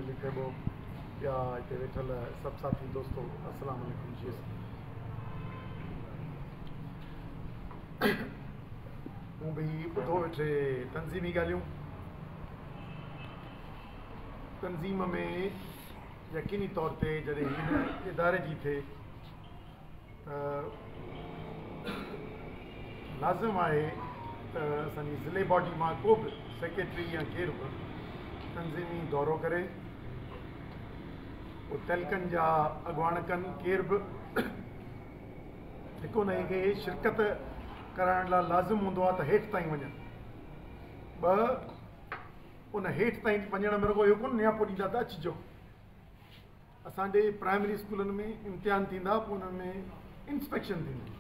علي ٿيٻو، ٻيا هتي ويٺل سڀ ساٿي دوستو السلام عليڪم. جي مون به ٻڌو ويٺي تنظيمي ڳالهيون. تنظيم ۾ يقيني طور تي جڏهن هن اداري جي ٿئي ته لازم آهي ته اسان جي ضلعي باڊي مان ڪو به سيڪريٽري يا ڪير به تنظيمي دورو ڪري، پوء تعلقن جا اڳواڻ ڪن، ڪير به هڪ ان کي شرڪت ڪرائڻ لاء لازم هوندو آهي ته هيٺ تائين وڃن. ٻه ان هيٺ تائين وڃڻ ۾ رڳو اهو ڪونه نياپو ڏيندا ته اچجو. اسان جي پرائمري اسڪولن ۾ امتحان ٿيندا پوء انهن ۾ انسپيڪشن ٿيندي،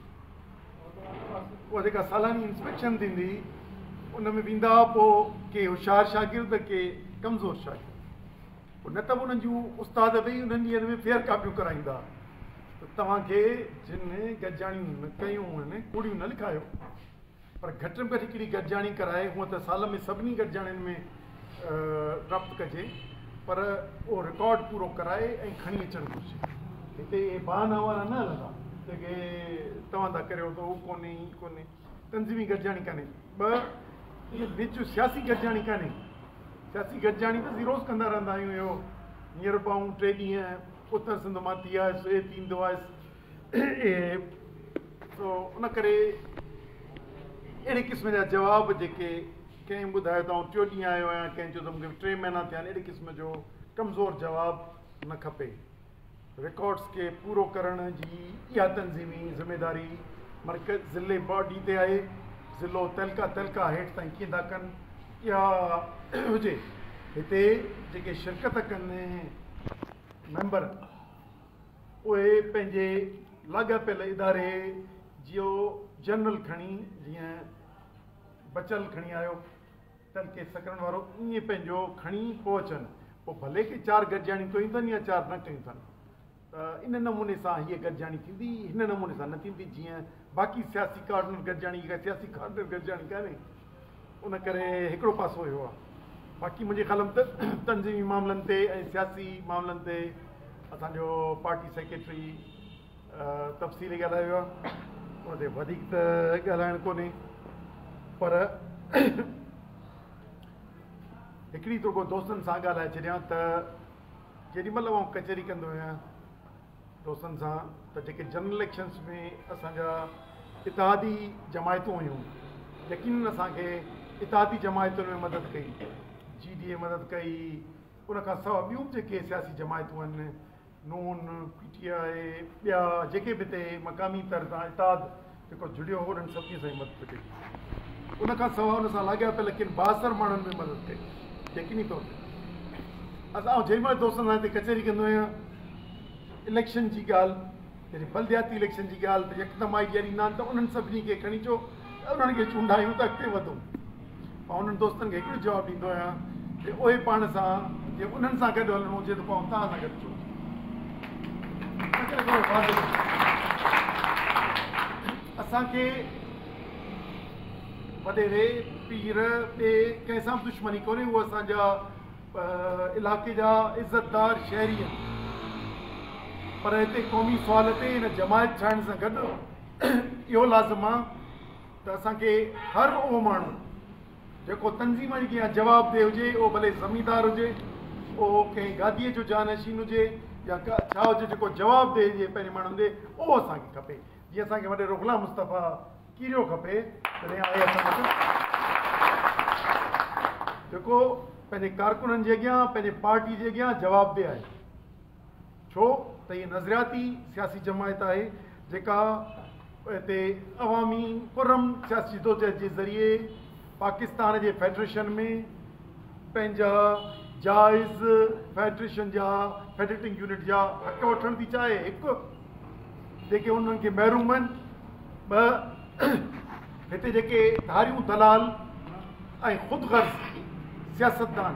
اها جيڪا سالاني انسپيڪشن ٿيندي ان ۾ ويندا پوء ڪي هوشيار شاگرد ڪي ڪمزور شاگرد، پوء نه ته به انهن جون استاد ويهي انهن ڏينهن ۾ فيئر ڪاپيون ڪرائيندا ته توهان کي جن گڏجاڻيون نه ڪيون آهن ڪوڙيون نه لکايو، پر گهٽ ۾ گهٽ هڪڙي گڏجاڻي ڪرائي. هونء ته سال ۾ سڀني گڏجاڻين ۾ ربط ڪجي، پر اهو رڪارڊ پورو ڪرائي ۽ کڻي اچڻ گهرجي. هتي اهي بهانا وارا نه هلندا ته ڪي توهان ٿا ڪريو ته هو ڪونهي هي ڪونهي. تنظيمي گڏجاڻي ڪانهي. ٻه هيء نج سياسي گڏجاڻي ڪانهي. سياسي گڏجاڻي ته اسين روز ڪندا رهندا آهيون. اهو هينئر به آئون 3 ڏينهن اتر سنڌ مان ٿي آيس، اهي ٿيندو آيس اهي. سو ان ڪري اهڙي قسم جا جواب جيڪي ڪنهن ٻڌايو ته آئون ٽيون ڏينهن آيو آهيان، ڪنهن چيو ته مون کي 3 مهينا ٿيا آهن، اهڙي قسم جو ڪمزور جواب نه کپي. رڪارڊس کي پورو ڪرڻ جي اها تنظيمي ذميداري مرڪز ضلعي باڊي تي آهي. ضلعو تعلقا تعلقا هيٺ تائين ڪيئن ٿا ڪن اها هجي. هتي جيڪي شرڪت ڪن ميمبر اهي پنهنجي لاڳاپيل اداري جو جنرل کڻي، جيئن بچل کڻي آيو تعلقي سڪرنڊ وارو، ائين پنهنجو کڻي پوء اچن. پوء ڀلي ڪي 4 گڏجاڻيون ڪيون اٿن يا 4 نه ڪيون اٿن، ته ان نموني سان هيء گڏجاڻي ٿيندي، هن نموني سان نه ٿيندي جيئن باقي سياسي ڪارنر گڏجاڻي. هيء ڪا سياسي ڪارنر گڏجاڻي ڪانهي، ان ڪري هڪڙو پاسو اهو آهي. باقي منهنجي خيال ۾ ته تنظيمي معاملن تي ۽ سياسي معاملن تي اسان جو پارٽي سيڪريٽري تفصيلي ڳالهايو آهي، ان تي وڌيڪ ته ڳالهائڻ ڪونهي. پر هڪڙي تو دوستن سان ڳالهائي ڇڏيان ته جيڏي مهل آئون ڪچهري ڪندو آهيان دوستن سان ته جيڪي جنرل اليڪشنس ۾ اسان جا اتحادي جماعتون هيون، يقينن اسان کي اتحادي جماعتن ۾ مدد ڪئي، جي ڊي اي مدد ڪئي، ان کان سواء ٻيون به جيڪي سياسي جماعتون آهن، نون، پي ٽي آء، ٻيا جيڪي به هتي مقامي طرح سان اتحاد جيڪو جڙيو هو، انهن سڀني سان مدد ڪئي. ان کان سواء ان سان لاڳاپيل ڪن بااثر ماڻهن به مدد ڪئي. يقيني طور تي اسان آئون جيڏي مهل دوستن سان هتي ڪچهري ڪندو آهيان، اليڪشن جي ڳالهه يعني بلدياتي اليڪشن جي ڳالهه ته يڪدم آئيڊيا ڏيندا آهن ته انهن سڀني کي کڻي اچو ته انهن کي چونڊايون ته اڳتي وڌون. مان انهن دوستن کي هڪڙو جواب ڏيندو آهيان جي اهي پاڻ سان جي انهن سان گڏ هلڻو هجي ته پوء آئون توهان سان گڏ ڇو اچان؟ اسان کي وڏيري، پير، ٻئي ڪنهن سان به دشمني ڪونهي، اهي اسان جا علائقي جا عزتدار شهري آهن، پر هتي قومي سوال تي هن جماعت ٺاهڻ سان گڏ اهو لازم آهي ته اسان کي هر اهو ماڻهو جيڪو تنظيم جي اڳيان جوابده هجي، اهو ڀلي زميندار هجي، اهو ڪنهن گاديء جو جانشين هجي يا ڇا هجي، جيڪو جوابده هجي پنهنجي ماڻهن ڏي، اهو اسان کي کپي. جيئن اسان کي وڏيرو غلام مصطفيٰ ڪيريو کپي، تڏهن آهي اسان وٽ جيڪو پنهنجي ڪارڪنن جي اڳيان، پنهنجي پارٽي جي اڳيان جوابده آهي. ڇو ته هيء نظرياتي سياسي جماعت آهي جيڪا هتي عوامي پرامن سياسي جدوجهد جي ذريعي پاڪستان جي فيڊريشن ۾ پنهنجا جائز فيڊريشن جا فيڊريٽنگ يونٽ جا حق وٺڻ ٿي چاهي. هڪ جيڪي انهن کي محروم آهن، ٻه هتي جيڪي ڌاريون دلال ۽ خود غرض سياستدان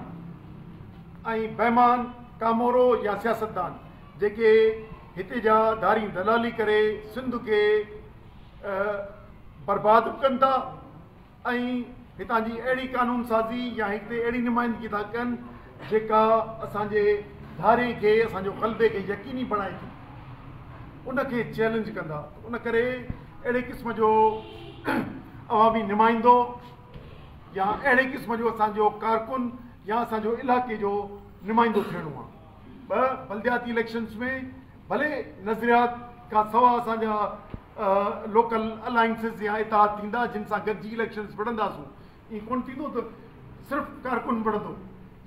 ۽ بيمان ڪامورو يا سياستدان جيڪي هتي جا ڌارين دلالي ڪري سنڌ کي برباد به ڪن ٿا ۽ هتان جي اهڙي قانون سازي يا هتي اهڙي نمائندگي ٿا ڪن جيڪا اسان جي ڌاري کي، اسان جو غلبي کي يقيني بڻائي ٿي، ان کي چئلينج ڪندا. ان ڪري اهڙي قسم جو عوامي نمائندو يا اهڙي قسم جو اسان جو ڪارڪن يا اسان جو علائقي جو نمائندو ٿيڻو آهي. ٻه، بلدياتي اليڪشنز ۾ ڀلي نظريات کان سوا اسان جا لوڪل الائنسز يا اتحاد ٿيندا جن سان گڏجي اليڪشنز وڙهنداسون. ائين ڪونه ٿيندو ته صرف ڪارڪن وڙهندو،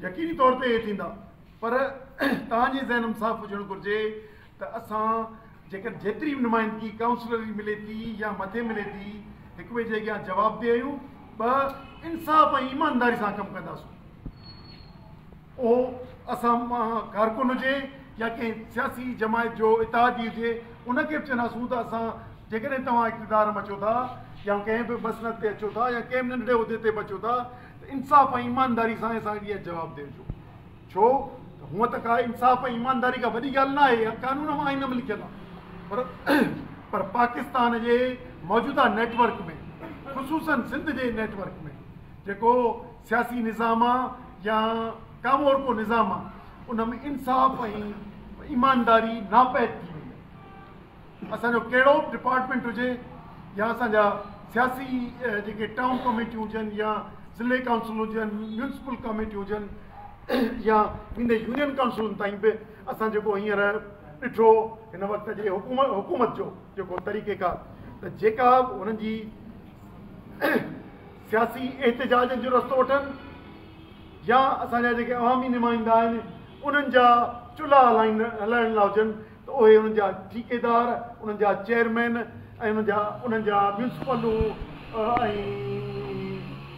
يقيني طور تي اهي ٿيندا، پر توهان جي ذهن ۾ صاف هجڻ گهرجي ته اسان جيڪڏهن جيتري به نمائندگي ڪائونسلر جي ملي ٿي يا مٿي ملي ٿي، هڪ ٻئي جي اڳيان جوابده آهيون. ٻه، انصاف ۽ ايمانداري سان ڪم ڪنداسون. اهو اسان مان ڪارڪن هجي يا ڪنهن سياسي جماعت جو اتحادي هجي، ان کي به چونداسون ته اسان جيڪڏهن توهان اقتدار ۾ اچو ٿا يا ڪنهن به مسند تي اچو ٿا يا ڪنهن به ننڍڙي عهدي تي به اچو ٿا ته انصاف ۽ ايمانداري سان اسان کي جواب ڏجو. ڇو ته هونء ته ڪا انصاف ۽ ايمانداري ڪا وڏي ڳالهه نه آهي، اها قانون ۽ آئين ۾ لکيل آهي، پر پاڪستان جي موجوده نيٽ ورڪ ۾، خصوصاً سنڌ جي نيٽ ورڪ ۾ جيڪو سياسي نظام آ يا ڪامورڪو نظام آ، ان ۾ انصاف ۽ ايمانداري ناپيد ٿي وئي آ. اسان جو ڪهڙو به ڊپارٽمينٽ هجي يا اسان جا سياسي جيڪي ٽائون ڪميٽيون هجن يا ضلعي ڪائونسل هجن، ميونسپل ڪميٽيون هجن يا ويندي يونين ڪائونسلن تائين به اسان جيڪو هينئر ڏٺو هن وقت جي حڪومت جو جيڪو طريقيڪار ته جيڪا به هنن جي سياسي احتجاجن جو رستو وٺن يا اسان جا جيڪي عوامي نمائندا آهن انهن جا چلها هلائين هلائڻ لاء هجن ته اهي انهن جا ٺيڪيدار، انهن جا چيئرمين ۽ انهن جا انهن جا ميونسپلون ۽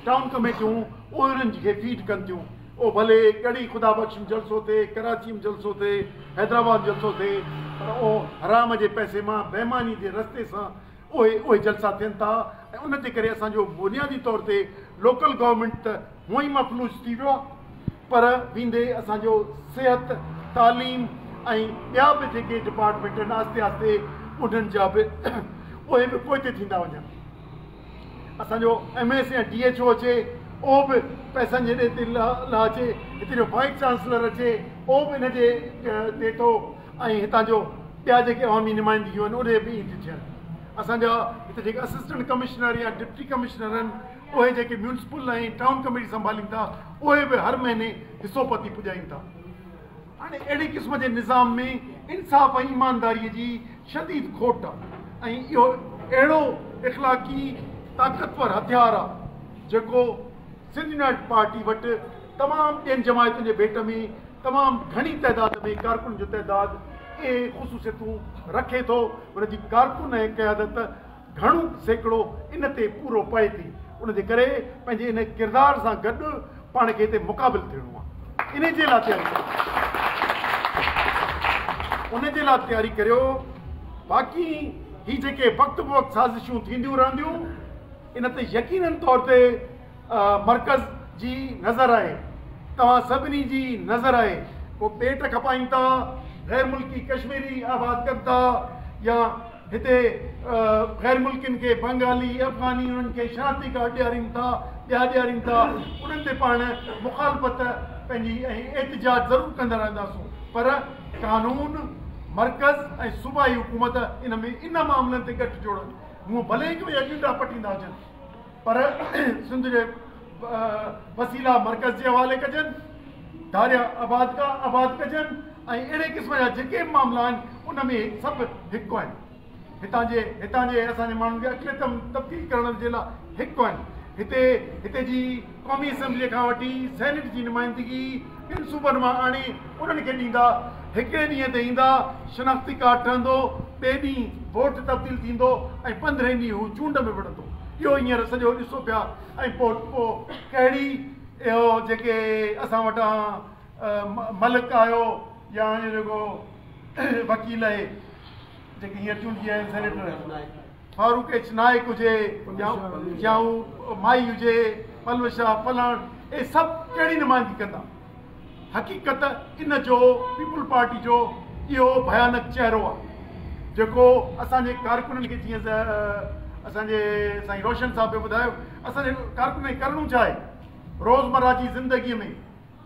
ٽائون ڪميٽيون اهي انهن کي فيڊ ڪن ٿيون. اهو ڀلي ڳڙهي خدا بخش ۾ جلسو ٿئي، ڪراچي ۾ جلسو ٿئي، حيدرآباد ۾ جلسو ٿئي، پر اهو حرام جي پئسي مان بيماني جي رستي سان اهي اهي جلسا ٿين ٿا ۽ ان جي ڪري اسان جو بنيادي طور تي لوڪل گورنمينٽ ته هونئن ئي مفلوج ٿي ويو آهي پر ويندي اسان جو صحت، تعليم ۽ ٻيا به جيڪي ڊپارٽمينٽ آهن آهستي آهستي انهن جا به اهي به پوئتي ٿيندا وڃن. اسان جو ايم ايس يا ڊي ايڇ او اچي اهو به پئسن جي ڏي تي لا اچي، هتي جو وائيس چانسلر اچي اهو به ان جي تي ٿو ۽ هتان جو ٻيا جيڪي عوامي نمائندگيون آهن اهي به ائين ٿيون ٿين. اسان جا هتي جيڪي اسسٽنٽ ڪمشنر يا ڊپٽي ڪمشنر آهن اهي جيڪي ميونسپل ۽ ٽائون ڪميٽي سنڀالين ٿا اهي به هر مهيني حصو پتي پڄائين ٿا. هاڻي اهڙي قسم جي نظام ۾ انصاف ۽ ايمانداري جي شديد کوٽ آهي ۽ اهو اهڙو اخلاقي طاقتور هٿيار آهي جيڪو سنڌ يونائيٽڊ پارٽي وٽ تمام ٻين جماعتن جي ڀيٽ ۾ تمام گهڻي تعداد ۾ ڪارڪنن جو تعداد اهي خصوصيتون رکي ٿو. ان جي ڪارڪن ۽ قيادت گهڻو سيڪڙو ان تي پورو پئي ٿي. ان جي ڪري پنهنجي ان ڪردار سان گڏ پاڻ کي هتي مقابل ٿيڻو آهي. انهي جي لاء تياري ڪريو. ان جي لاء تياري ڪريو. باقي هي جيڪي وقت بوقت سازشون ٿينديون رهنديون ان تي يقينن طور تي مرڪز جي نظر آهي، توهان سڀني جي نظر آهي. ڪو ٻيٽ کپائين ٿا، غير ملڪي ڪشميري آباد ڪن ٿا يا هتي غير ملڪين کي بنگالي، افغاني انهن کي شناختي ڪارڊ ڏيارين ٿا، ٻيا ڏيارين ٿا، انهن تي پاڻ مخالفت پنهنجي ۽ احتجاج ضرور ڪندا رهنداسون پر قانون، مرڪز ۽ صوبائي حڪومت ان ۾ ان معاملن تي ڳٺ جوڙن. هونء ڀلي هڪ ٻئي جا ڄنڊا پٽيندا هجن. پر سنڌ جي وسيلا مرڪز جي حوالي ڪجن، ڌاريا آباد ڪجن ۽ اهڙي قسم جا جيڪي به معاملا آهن ان ۾ سڀ هڪ آهن. هتان جي هتان جي اسان جي ماڻهن کي اقليت ۾ تبديل ڪرڻ جي لاء هڪ آهن. هتي هتي جي قومي اسيمبليء کان وٺي سينيٽ جي نمائندگي ٻين صوبن مان آڻي انهن کي ڏيندا. هڪڙي ڏينهن تي ايندا، شناختي ڪارڊ ٺهندو، ٻئي ڏينهن ووٽ تبديل ٿيندو ۽ پندرهين ڏينهن هو چونڊ ۾ وڙهندو. اهو هينئر سڄو ڏسو پيا ۽ پوء پوء ڪهڙي اهو جيڪي اسان وٽان ملڪ آيو يا اهو جيڪو وڪيل آهي جيڪي هينئر چونڊجي آيا آهن سينيٽر فاروق ايڇ نائڪ هجي يا هو مائي هجي پلوشا فلاڻ اهي سڀ ڪهڙي نمائندگي ڪندا. حقيقت ان جو پيپلز پارٽي جو اهو ڀيانڪ چهرو آهي جيڪو اسان جي ڪارڪنن کي جيئن اسان جي سائين روشن صاحب به ٻڌايو اسان جي ڪارڪنن کي ڪرڻو ڇا آهي روزمره جي زندگي ۾.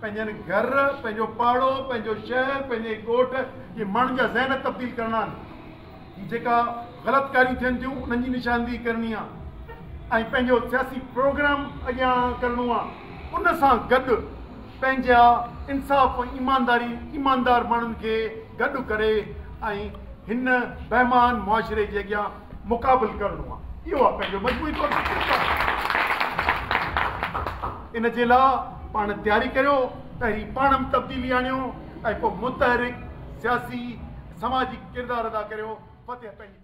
پنهنجن گهر، پنهنجو پاڙو، پنهنجو شهر، پنهنجي ڳوٺ جي ماڻهن جا ذهن تبديل ڪرڻا آهن. هي جيڪا غلط ڪاريون ٿين ٿيون انهن جي نشاندهي ڪرڻي آهي ۽ پنهنجو سياسي پروگرام اڳيان ڪرڻو آهي. ان سان گڏ پنهنجا انصاف ۽ ايمانداري ايماندار ماڻهن کي گڏ ڪري ۽ هن بيمان معاشري جي اڳيان مقابل ڪرڻو آهي. اهو آهي پنهنجو مجموعي طور تي ڪردار. ان جي لاء پاڻ تياري ڪريو، پهرين پاڻ ۾ تبديلي آڻيو ۽ پوء متحرڪ سياسي سماجي ڪردار ادا ڪريو. فتح پنهنجي.